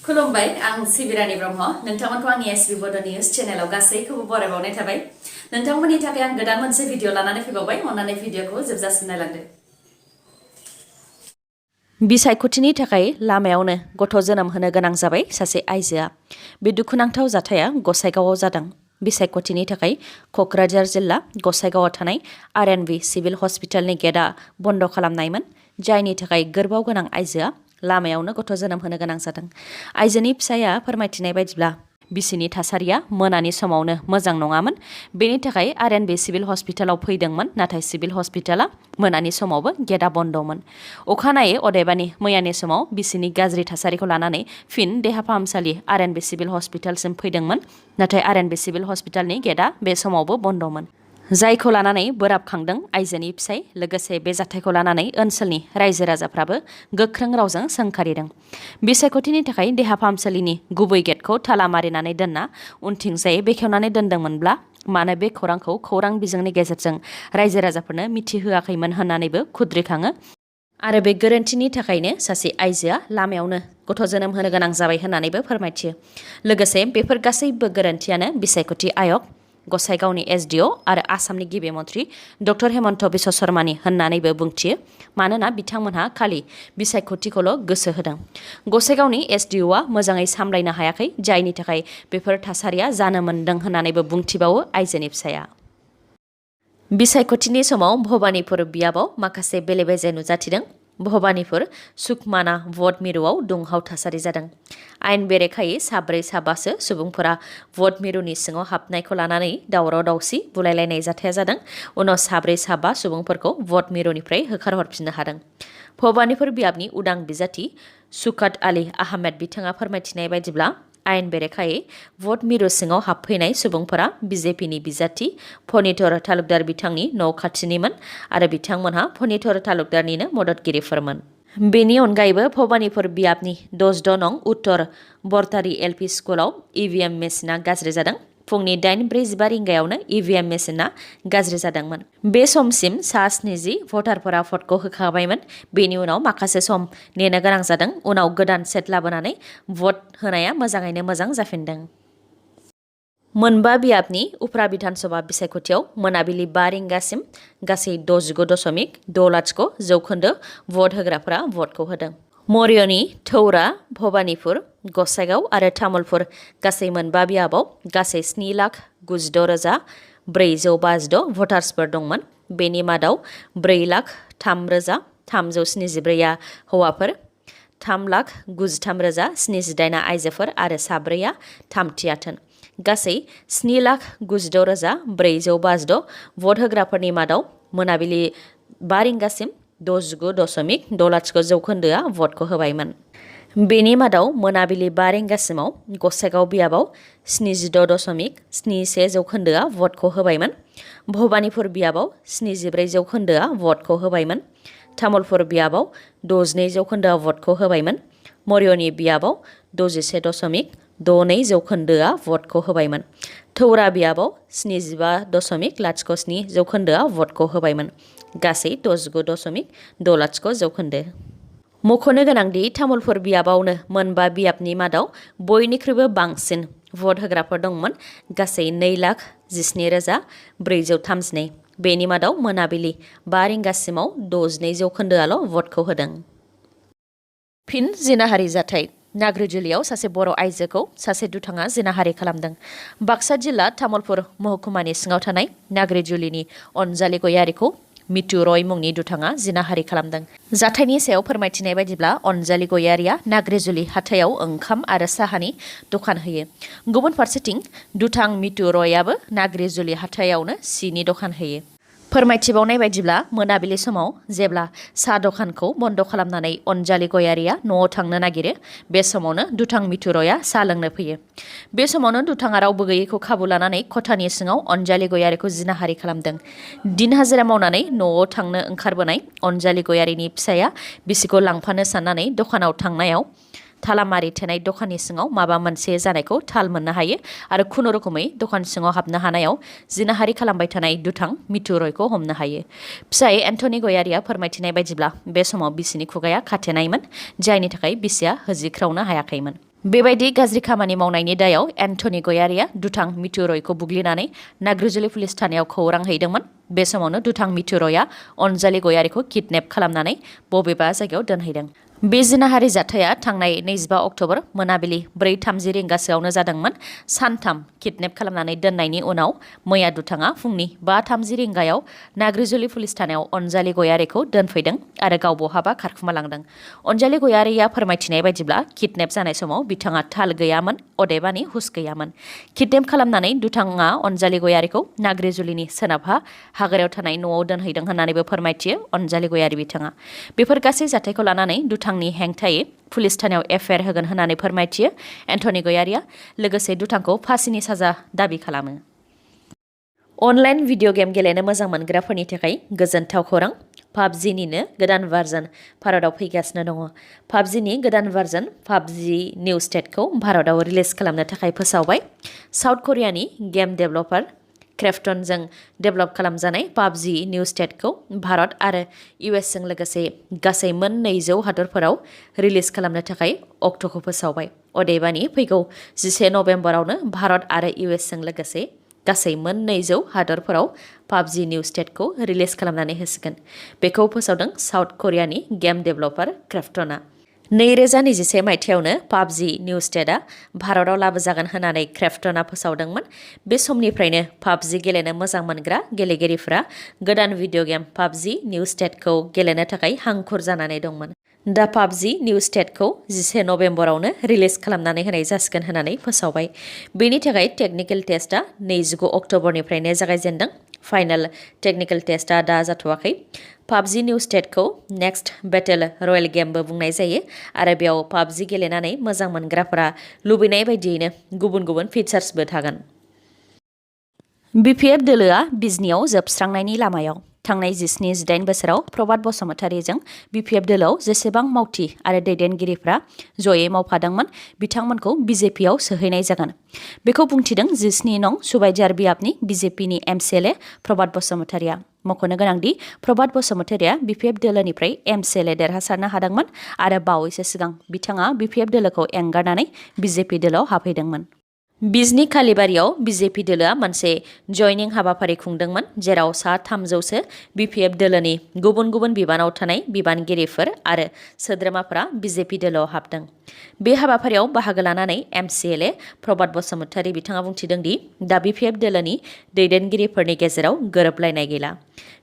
खुलुमबाय आं सिबिरानि ब्रह्म नोंथांमोनखौ आंनि sbbodonews चेनेलाव गासैखौबो बरायबावनाय थाबाय नोंथांमोननि थाखाय आं गोदान मोनसे भिडिअ लानानै फैबावबाय अन्नानै भिडिअखौ जोबजासिम नायलांदो बिसायख'थिनि थाखाय लामायावनो गथ' जोनोम होनो गोनां जाबाय सासे आइजोआ बे दुखुनांथाव जाथाया गसाइगावआव जादों बिसायख'थिनि थाखाय क'क्राझार जिल्ला गसाइगावआव थानाय आरएनबि सिभिल हस्पिटालनि गेटआ बन्द खालामनायमोन जायनि थाखाय गोर्बोआव गोनां आइजोआ लामायावनो गथ' जोनोम होनो गोनां जादों आइजोनि फिसाया फोरमायथिनाय बायदिब्ला बिसिनि थासारिया मोनानि समावनो मोजां नङामोन बेनि थाखाय आरएनबि सिभिल हस्पिटालाव फैदोंमोन नाथाय सिभिल हस्पिटाला मोनानि समावबो गेटआ बन्दमोन अखानायै अदेबानि मैयानि समाव बिसिनि गाज्रि थासारिखौ लानानै फिन देहा फाहामसालि आरएनबि सिभिल हस्पिटालसिम फैदोंमोन नाथाय आरएनबि सिभिल हस्पिटालनि गेटआ बे समावबो बन्दमोन जायखौ लानानै बोराबखांदों आइजोनि फिसाय लोगोसे बे जाथायखौ लानानै ओनसोलनि रायजो राजाफ्राबो गोख्रों रावजों सोंखारिदों बिसायख'थिनि थाखाय देहा फाहामसालिनि गुबै गेटखौ ताला मारिनानै दोनना उनथिंजाय बेखेवनानै दोनदोंमोनब्ला मानो बे खौरांखौ खौरां बिजोंनि गेजेरजों रायजो राजाफोरनो मिथिहोआखैमोन होननानैबो खुद्रिखाङो आरो बे गोरोन्थिनि थाखायनो सासे आइजोआ लामायावनो गथ' जोनोम होनो गोनां जाबाय होननानैबो फोरमायथियो लोगोसे बेफोर गासैबो गोरोन्थियानो बिसायख'थि आयग गसाइगावनि एसडिअ आरो आसामनि गिबि मन्थ्रि डक्टर हेमन्त बिश्व शर्मानि होननानैबो बुंथियो मानोना बिथांमोनहा खालि बिसायख'थिखौल' गोसो होदों गसाइगावनि एसडिअआ मोजाङै सामलायनो हायाखै जायनि थाखाय बेफोर थासारिया जानो मोन्दों होननानैबो बुंथिबावो आइजोनि फिसाया बिसायख'थिनि समाव भबानिपुर बियाबाव माखासे बेले बेजे नुजाथिदों भबानिपुर सुकमाना भट मिरुआव दुंहाव थासारि जादों आयेन बेरेखायै साब्रै साबासो सुबुंफोरा भट मिरुनि सिङाव हाबनायखौ लानानै दावराव दावसि बुलायलायनाय जाथाया जादों उनाव साब्रै साबा सुबुंफोरखौ भट मिरुनिफ्राय होखारहरफिननो हादों भबानिपुर बियाबनि उदां बिजाथि सुकात आली आहमेद बिथाङा फोरमायथिनाय बायदिब्ला आयेन बेरेखायै भट मिरु सिङाव हाबफैनाय सुबुंफोरा बिजेपिनि बिजाथि फनितर तालुकदार बिथांनि न' खाथिनिमोन आरो बिथांमोनहा फनितर तालुकदारनिनो मददगिरिफोरमोन बेनि अनगायैबो भबानिपुर बियाबनि 10 नं उत्तर बरतारी एलपि स्कुलाव इभिएम मेसिना गाज्रि जादों फुंनि 8:45 रिंगायावनो इभिएम मेसिना गाज्रि जादोंमोन बे समसिम सा 70 भटारफोरा भटखौ होखाबायमोन बेनि उनाव माखासे सम नेनो गोनां जादों उनाव गोदान सेट लाबोनानै भट होनाया मोजाङैनो मोजां जाफिनदों मोनबा बियाबनि उफ्रा बिधानसभा बिसायख'थियाव मोनाबिलि 5 रिंगासिम गासै 69.60 जौखोन्दो भट होग्राफोरा भटखौ होदों मरियनि थौरा भबानिपुर गसाइगाव आरो तामुलपुर गासै मोनबा बियाबाव गासै 7,92,452 भटार्सफोर दंमोन बेनि मादाव 4,03,374 हौवाफोर 3,93,078 आइजोफोर आरो साब्रैया थामथि आथोन गासै 7,92,452 भट होग्राफोरनि मादाव मोनाबिलि 5 रिंगासिम 69.60 जौखोन्दोआ भटखौ होबायमोन बेनि मादाव मोनाबिलि 5 रिंगासिमाव गसाइगाव बियाबाव 76.71 जौखोन्दोआ भटखौ होबायमोन भबानिपुर बियाबाव 74 जौखोन्दोआ भटखौ होबायमन तामुलपुर बियाबाव 62 जौखोन्दोआ भटखौ होबायमन मरियनि बियाबाव 61.62 जौखोन्दोआ भटखौ होबायमन थौरा बियाबाव 75.07 जौखोन्दोआ भटखौ होबायमन गासै 69.60 जौखोन्दो मख'नो गोनांदि तामुलपुर बियाबावनो मोनबा बियाबनि मादाव बयनिख्रुइबो बांसिन भट होग्राफोर दंमोन गासै 2,17,432 बेनि मादाव मोनाबिलि 5 रिंगासिमाव 62 जौखोन्दोआल' भटखौ होदों फिन जिनाहारि जाथाय नाग्रिजुलियाव सासे बर' आइजोखौ सासे दुथाङा जिनाहारि खालामदों बाक्सा जिल्ला तामुलपुर महकुमानि सिङाव थानाय नाग्रिजुलिनि अनजालि गयारिखौ मितु रय मुंनि दुथाङा जिनाहारि खालामदों जाथायनि सायाव फोरमायथिनाय बायदिब्ला अनजालि गयारिया नाग्रिजुलि हाथायाव ओंखाम आरो साहानि दखान होयो गुबुन फारसेथिं दुथां मितु रयआबो नाग्रिजुलि हाथायावनो सिनि दखान होयो फोरमायथिबावनाय बायदिब्ला मोनाबिलि समाव जेब्ला साहा दखानखौ बन्द खालामनानै अनजालि गयारिया न'आव थांनो नागिरो बे समावनो दुथां मितु रयआ साहा लोंनो फैयो बे समावनो दुथाङा रावबो गैयैखौ खाबु लानानै खथानि सिङाव अनजालि गयारिखौ जिनाहारि खालामदों दिन हाजिरा मावनानै न'आव थांनो ओंखारबोनाय अनजालि गयारिनि फिसाया बिसिखौ लांफानो साननानै दखानाव थांनायाव तालामारि थेनाय दखाननि सिङाव माबा मोनसे जानायखौ थाल मोननो हायो आरो खुनुरुखुमै दखान सिङाव हाबनो हानायाव जिनाहारि खालामबाय थानाय दुथां मितु रयखौ हमनो हायो फिसाय एन्टनि गयारिया फोरमायथिनाय बायदिब्ला बे समाव बिसिनि खुगाया खाथेनायमोन जायनि थाखाय बिसिया होजिख्रावनो हायाखैमोन बेबायदि गाज्रि खामानि मावनायनि दायाव एन्टनी गयारिया दुथां मिथु रयखौ बुग्लिनानै नाग्रिजुलि पुलिस थानायाव खौरां हैदोंमोन। बे समावनो दुथां मिथु रयआ अनजालि गयारिखौ किडनेप खालामनानै बबेबा जायगायाव दोनहैदों। बे जिनाहारि जाथाया थांनाय 25 अक्ट'बर मोनाबिलि 4:30 रिंगासोआवनो जादोंमोन। सानथाम किडनेप खालामनानै दोननायनि उनाव मैया दुथाङा फुंनि 5:30 रिंगायाव नाग्रिजुलि पुलिस थानायाव अनजालि गयारिखौ दोनफैदों आरो गाव बहाबा खारखुमालांदों। अनजालि गयारिया फोरमायथिनाय बायदिब्ला किडनेप जानाय समाव बिथाङा थाल गैयामोन, अदेबानि हुस गैयामोन। किडनेप खालामनानै दुथाङा अनजालि गयारिखौ नाग्रिजुलिनि सोनाबहा हाग्रायाव थानाय न'आव दोनहैदों होननानैबो फोरमायथियो अनजालि गयारि बिथाङा। बेफोर गासै जाथायखौ लानानै दुथांनि हेंथायै पुलिस थानायाव एफआइआर होगोन होननानै फोरमायथियो एन्टनी गयारिया। लोगोसे दुथांखौ फासिनि साजा दाबि खालामो। अनलाइन भिडिअ' गेम गेलेनो मोजां मोनग्राफोरनि थाखाय गोजोनथाव खौरां। पाबजिनिनो गोदान भार्जन भारताव फैगासिनो दङ। पाबजिनि गोदान भार्जन पाबजि निउ स्टेटखौ भारताव रिलिज खालामनो थाखाय फोसावबाय। साउथ करियानि गेम डेभेलपार क्रेफ्टनजों डेभेलप खालामजानाय पाबजि निउ स्टेटखौ भारत आरो इउएसजों लोगोसे गासै मोन 200 हादरफोराव रिलिज खालामनो थाखाय अक्ट'खौ फोसावबाय। अदेबानि फैगौ 11 नभेम्बरावनो भारत आरो इउएसजों लोगोसे गासै मोन 200 हादरफोराव पाबजि निउ स्टेटखौ रिलिज खालामनानै होसिगोन। बेखौ फोसावदों साउथ करियानि गेम डेभेलपार क्रेफ्टना। 2021 मायथाइयावनो पाबजि निउ स्टेटआ भारताव लाबोजागोन होननानै क्रेफ्टना फोसावदोंमोन। बे समनिफ्रायनो पाबजि गेलेनो मोजां मोनग्रा गेलेगिरिफोरा गोदान भिडिअ' गेम पाबजि निउ स्टेटखौ गेलेनो थाखाय हांखुर जानानै दंमोन। दा पाबजि निउ स्टेटखौ 11 नभेम्बरावनो रिलिज खालामनानै होनाय जासिगोन होननानै फोसावबाय। बेनि थाखाय टेकनिकेल टेस्टआ 29 अक्ट'बरनिफ्रायनो जागायजेनदों। फाइनाल टेकनिकेल टेस्टआ दा जाथ'वाखै। पाबजि निउ स्टेटखौ नेक्स्ट बेटेल रयेल गेमबो बुंनाय जायो आरो बेयाव पाबजि गेलेनानै मोजां मोनग्राफोरा लुबैनाय बायदियैनो गुबुन गुबुन फिचार्सबो थागोन। बिपिएफ दोलोआ बिजनीआव जोबस्रांनायनि लामायाव। थांनाय 17-18 बोसोराव प्रभात बसुमतारीजों बिपिएफ दोलोआव जेसेबां मावथि आरो दैदेनगिरिफ्रा जयै मावफादोंमोन बिथांमोनखौ बिजेपिआव सोहैनाय जागोन। बेखौ बुंथिदों 17 नं सुबाइजार बियाबनि बिजेपिनि एमसिएलए प्रभात बसुमतारीया। मख'नो गोनांदि प्रभात बसुमतारीया बिपिएफ दोलोनिफ्राय एमसिएलए देरहासारनो हादोंमोन आरो बावैसो सिगां बिथाङा बिपिएफ दोलोखौ एंगारनानै बिजेपि दोलोआव हाबहैदोंमोन। बिजनी कालीबारियाव बिजेपि दोलोआ मोनसे जयनिं हाबाफारि खुंदोंमोन, जेराव सा 300सो बिपिएफ दोलोनि गुबुन गुबुन बिबानाव थानाय बिबानगिरिफोर आरो सोद्रोमाफोरा बिजेपि दोलोआव हाबदों। बे हाबाफारियाव बाहागो लानानै एमसिएलए प्रभात बसुमतारी बिथाङा बुंथिदों दि दा बिपिएफ दोलोनि दैदेनगिरिफोरनि गेजेराव गोरोबलायनाय गैला।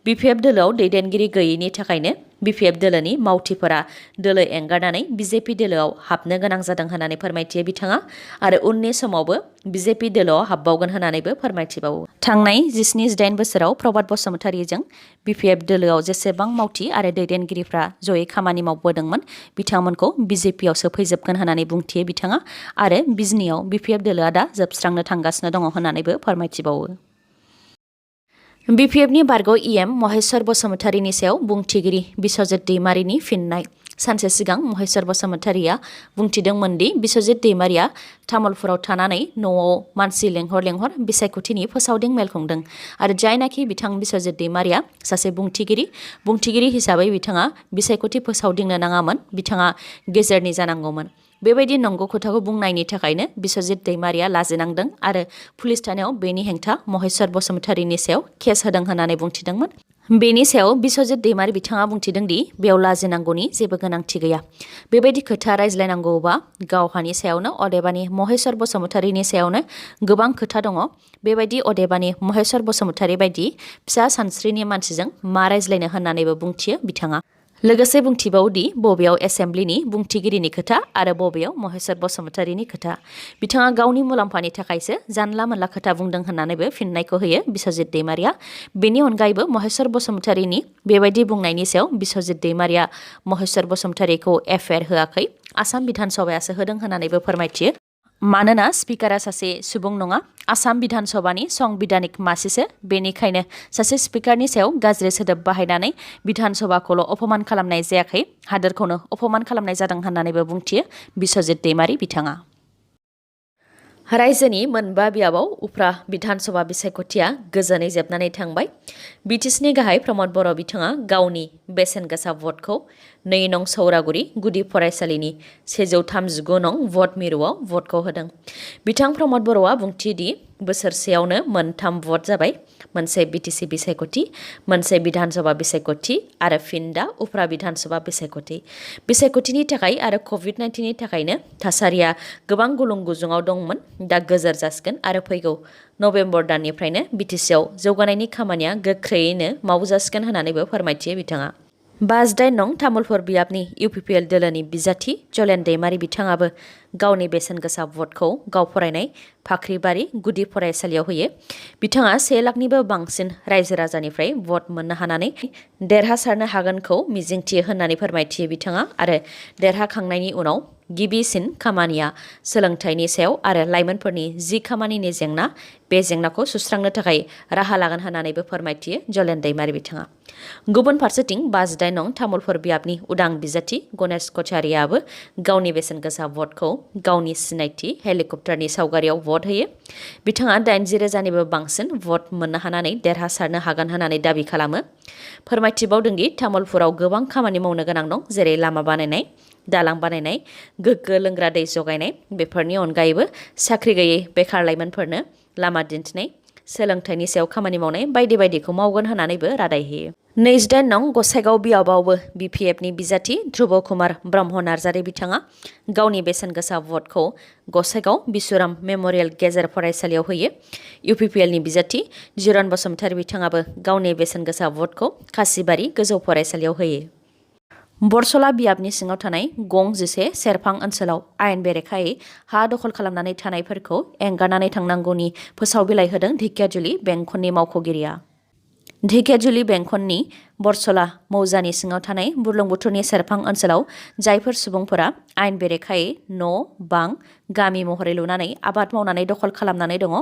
बिपिएफ दोलोआव दैदेनगिरि गैयैनि थाखायनो बिपिएफ दोलोनि मावथिफोरा दोलो एंगारनानै बिजेपि दोलोआव हाबनो गोनां जादों होननानै फोरमायथियो बिथाङा आरो उननि समावबो बिजेपि दोलोआव हाबबावगोन होननानैबो फोरमायथिबावो। थांनाय 17-18 बोसोराव प्रभात बसुमतारीजों बिपिएफ दोलोआव जेसेबां मावथि आरो दैदेनगिरिफ्रा जयै खामानि मावबोदोंमोन बिथांमोनखौ बिजेपिआव सोफैजोबगोन होननानै बुंथियो बिथाङा आरो बिजनीआव बिपिएफ दोलोआ दा जोबस्रांनो थांगासिनो दङ होननानैबो फोरमायथिबावो। बिपिएफनि बारग' इएम महेश्वर बसुमतारीनि सायाव बुंथिगिरि बिस्वजित दैमारिनि फिननाय। सानसे सिगां महेश्वर बसुमतारीया बुंथिदोंमोन दि बिस्वजित दैमारिया तामुलपुराव थानानै न'आव मानसि लेंहर बिसायख'थिनि फोसावदिं मेल खुंदों आरो जायनाखि बिथां बिस्वजित दैमारिया सासे बुंथिगिरि हिसाबै बिथाङा बिसायख'थि फोसावदिंनो नाङामोन, बिथाङा गेजेरनि जानांगौमोन। बेबायदि नंगौ खोथाखौ बुंनायनि थाखायनो बिस्वजित दैमारिया लाजिनांदों आरो पुलिस थानायाव बेनि हेंथा महेश्वर बसुमतारीनि सायाव केस होदों होननानै बुंथिदोंमोन। बेनि सायाव बिस्वजित दैमारि बिथाङा बुंथिदों दि बेयाव लाजिनांगौनि जेबो गोनांथि गैया। बेबायदि खोथा रायज्लायनांगौबा गावहानि सायावनो अदेबानि महेश्वर बसुमतारीनि सायावनो गोबां खोथा दङ। बेबायदि अदेबानि महेश्वर बसुमतारी बायदि फिसा सानस्रिनि मानसिजों मा रायज्लायनो होननानैबो बुंथियो बिथाङा। लोगोसे बुंथिबावदि बबेयाव एसेम्ब्लिनि बुंथिगिरिनि खोथा आरो बबेयाव महेश्वर बसुमतारीनि खोथा। बिथाङा गावनि मुलाम्फानि थाखायसो जानला मोनला खोथा बुंदों होननानैबो फिननायखौ होयो बिस्वजित दैमारिया। बेनि अनगायैबो महेश्वर बसुमतारीनि बेबायदि बुंनायनि सायाव बिस्वजित दैमारिया महेश्वर बसुमतारीखौ एफआइआर होआखै, आसाम बिधान सभायासो होदों होननानैबो फोरमायथियो। मानोना स्पिकारा सासे सुबुं नङा, आसाम बिधान सभानि संबिधानिक मासिसो, बेनिखायनो सासे स्पिकारनि सायाव गाज्रि सोदोब बाहायनानै बिधान सभाखौल' अपमान खालामनाय जायाखै, हादोरखौनो अपमान खालामनाय जादों होननानैबो बुंथियो बिस्वजित दैमारि बिथाङा। रायजोनि मोनबा बियाबाव उफ्रा बिधानसभा बिसायख'थिया गोजोनै जोबनानै थांबाय। बिटिसिनि गाहाय प्रमद बर' बिथाङा गावनि बेसेन गोसा भटखौ 2 नं सौरागुरि गुदि फरायसालिनि 139 नं भट मिरुआव भटखौ होदों। बिथां प्रमद बर'आ बुंथिदि बोसोरसेयावनो मोनथाम भट जाबाय, मोनसे बिटिसि बिसायख'थि, मोनसे बिधानसभा बिसायख'थि आरो फिन दा उफ्रा बिधानसभा बिसायख'थि। बिसायख'थिनि थाखाय आरो कभिड-19नि थाखायनो थासारिया गोबां गुलुं गुजुङाव दंमोन। दा गोजोर जासिगोन आरो फैगौ नभेम्बर दाननिफ्रायनो बिटिसिआव जौगानायनि खामानिया गोख्रैयैनो मावजासिगोन होननानैबो फोरमायथियो बिथाङा। 58 नं तामुलपुर बियाबनि इउपिपिएल दोलोनि बिजाथि जलेन दैमारि बिथाङाबो गावनि बेसेन गोसा भटखौ गाव फरायनाय फाख्रिबारि गुदि फरायसालियाव होयो। बिथाङा 1 लाखनिबो बांसिन रायजो राजानिफ्राय भट मोननो हानानै देरहासारनो हागोनखौ मिजिंथियो होननानै फोरमायथियो बिथाङा आरो देरहाखांनायनि उनाव गिबिसिन खामानिया सोलोंथाइनि सायाव आरो लाइमोनफोरनि जि खामानिनि जेंना बे जेंनाखौ सुस्रांनो थाखाय राहा लागोन होननानैबो फोरमायथियो जलेन दैमारि बिथाङा। गुबुन फारसेथिं 58 नं तामुलपुर बियाबनि उदां बिजाथि गणेश कछारियाबो गावनि बेसेन गोसा भटखौ गावनि सिनायथि हेलिकप्टारनि सावगारियाव भट होयो। बिथाङा 80,000निबो बांसिन भट मोननो हानानै देरहासारनो हागोन होननानै दाबि खालामो। फोरमायथिबावदोंदि तामुलपुराव गोबां खामानि मावनो गोनां दं, जेरै लामा बानायनाय, दालां बानायनाय, गोग्गो लोंग्रा दै जगायनाय। बेफोरनि अनगायैबो साख्रि गैयै बेखार लाइमोनफोरनो लामा दिन्थिनाय, सोलोंथाइनि सायाव खामानि मावनाय बायदि बायदिखौ मावगोन होननानैबो रादाय होयो। 28 नं गसाइगाव बियाबावबो बिपिएफनि बिजाथि ध्रुब कुमार ब्रह्म नार्जारि बिथाङा गावनि बेसेन गोसा भटखौ गसाइगाव बिसुराम मेम'रियेल गेजेर फरायसालियाव होयो। इउपिपिएलनि बिजाथि जिरन बसुमतारि बिथाङाबो गावनि बेसेन गोसा भटखौ खासिबारि गोजौ फरायसालियाव होयो। बरसला बियाबनि सिङाव थानाय गं 11 सेरफां ओनसोलाव आयेन बेरेखायै हा दखल खालामनानै थानायफोरखौ एंगारनानै थांनांगौनि फोसाव बिलाइ होदों ढेकियाजुलि बेंखननि मावख'गिरिया। ढेकियाजुलि बेंखननि बरसला मौजानि सिङाव थानाय बुरलुंबुथुरनि सेरफां ओनसोलाव जायफोर सुबुंफोरा आयेन बेरेखायै न' बां गामि महरै लुनानै आबाद मावनानै दखल खालामनानै दङ,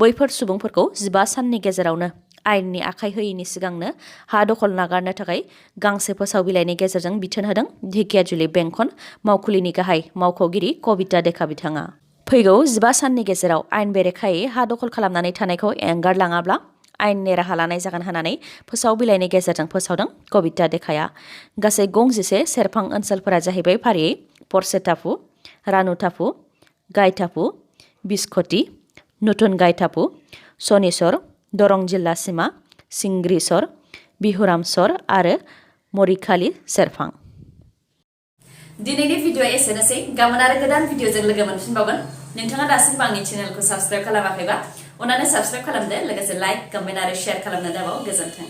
बैफोर सुबुंफोरखौ 15 साननि गेजेरावनो आयेननि आखाइ होयैनि सिगांनो हा दखल नागारनो थाखाय गांसे फोसाव बिलाइनि गेजेरजों बिथोन होदों ढेकियाजुलि बेंखन मावखुलिनि गाहाय मावख'गिरि कबिता देखा बिथाङा। फैगौ 15 साननि गेजेराव आयेन बेरेखायै हा दखल खालामनानै थानायखौ एंगारलाङाब्ला आयेननि राहा लानाय जागोन होननानै फोसाव बिलाइनि गेजेरजों फोसावदों कबिता देखाया। गासै गं 11 सेरफां ओनसोलफोरा जाहैबाय फारियै परसे टापु, रानु टापु, गाय टापु, बिस्क'टि, नुथुन गाय टापु, सनीसर, दरं जिल्ला सिमा, सिंग्रिसर, बिहुरामसर आरो मरिखालि सेरफां। दिनैनि भिडिअ'आ एसेनोसै। गाबोन आरो गोदान भिडिअ'जों लोगो मोनफिनबावगोन। नोंथाङा दासिमबो आंनि चेनेलखौ साबस्क्राइब खालामाखैबा अन्नानै साबस्क्राइब खालामदो, लोगोसे लाइक, कमेन्ट आरो शेयार खालामनो दाबाव। गोजोन्थों।